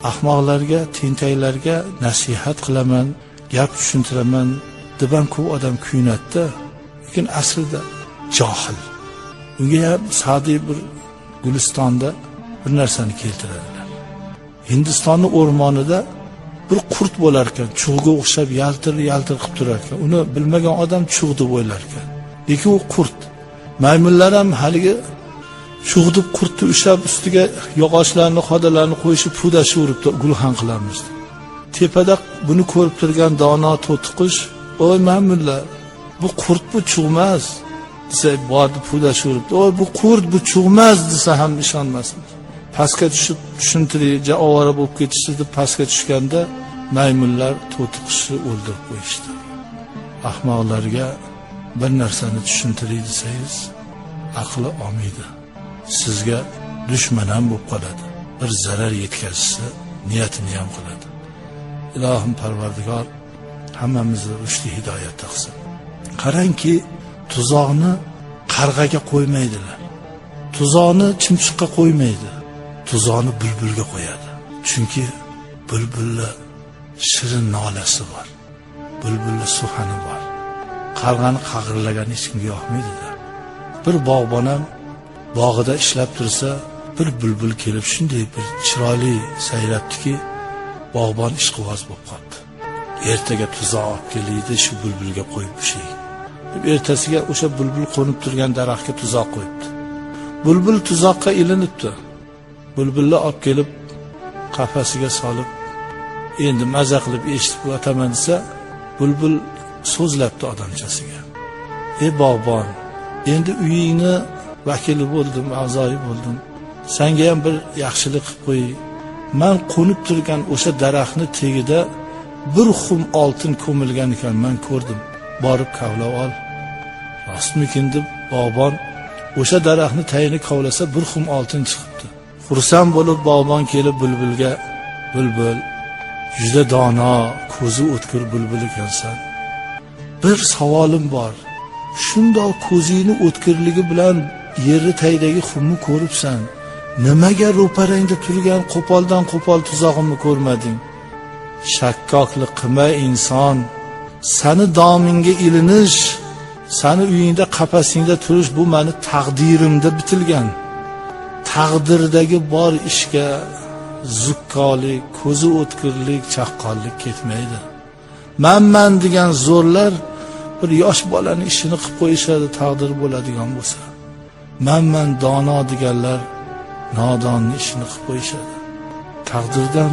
Ahmoqlarga, tentaklarga nasihat qilaman, gap tushuntiraman deb ham ko'p odam kuyunadi-da, lekin aslida johil. Unga ham Sa'diy bir Gulistonda bir narsani keltiradilar. Hindistonning o'rmonida bir qurt bo'lar ekan, chug'ga o'xshab yaltir yaltir qilib turar ekan. Uni bilmagan odam chug' deb o'ylar ekan. Lekin u qurt. Maymunlar ham haligi chug' deb qurtni ushlab ustiga yog'ochlarni, xodalarni qo'yishib pudashaveribdi, gulxan qilamiz deb. Tepada buni ko'rib turgan dono to'tiqush, "Oy maymunlar, bu qurt, bu chug' emas" desa, bordi pudashaveribdi. "Oy bu qurt, bu chug' emas" desa ham ishonmasmiz. Pastga tushib tushuntiring, ovora bo'lib ketishdi deb pastga tushganda maymunlar to'tiqushni o'ldirib qo'yishdi. Ahmoqlarga bir narsani tushuntiring desangiz, aqli olmaydi. Sizga dushman ham bo'lib qoladi. Bir zarar yetkazishni niyatini ham qiladi. Ilohim Parvardigor hammamizni rushdi hidoyatda qilsin. Qarangki, tuzoqni qarg'aga qo'ymaydilar. Tuzoqni chimchiqqa qo'ymaydi. Tuzoqni bulbulga qo'yadi. Chunki bulbulni shirin nolasi bor. Bulbulni suxani bor. Qarg'ani qag'irlagani hech kimga yoqmaydi-da. Bir bog'bon ham bog'ida ishlab tursa, bir bulbul kelib shunday bir chiroyli sayrabdiki, bog'bon ishqiboz bo'lib qoldi. Ertaga tuzoq olib keliydi, shu bulbulga qo'yib ushay deb ertasiga o'sha bulbul qo'nib turgan daraxtga tuzoq qo'yibdi. Bulbul tuzoqqa ilinibdi. Bulbulni olib kelib qafasiga solib, endi maza qilib eshitib o'taman desa, bulbul so'zlabdi odamchasiga. "Ey bog'bon, endi uyingni vakili bo'ldim, a'zoyi bo'ldim. Senga ham bir yaxshilik qilib qo'y. Man qo'nib turgan o'sha daraxtni tagida bir xum oltin ko'milgan ekan, man ko'rdim. Borib kavlab ol." Rostmikin deb bog'bon o'sha daraxtni tagini kavlasa, bir xum oltin chiqibdi. Xursand bo'lib bog'bon kelib bulbulga, "Bulbul, juda dono, ko'zi o'tkir bulbul ekansan. Bir savolim bor. Shundoq ko'zingni o'tkirligi bilan yerni tagidagi xumni ko'ribsan. Nimaga ro'parangda turgan qo'poldan qo'pol tuzog'imni ko'rmading? Shakkoklik qilma inson. Sani domingga ilinish, sani uyingda qafasingda turish bu meni taqdirimda bitilgan. Taqdirdagi bor ishga zukkolik, ko'zi o'tkirlik, chaqqonlik ketmaydi. Manman degan zo'rlar bir yosh bolani ishini qilib qo'yishadi taqdir bo'ladigan bo'lsa. Manman dono deganlar nodonni ishini qilib qo'yishadi. Taqdirdan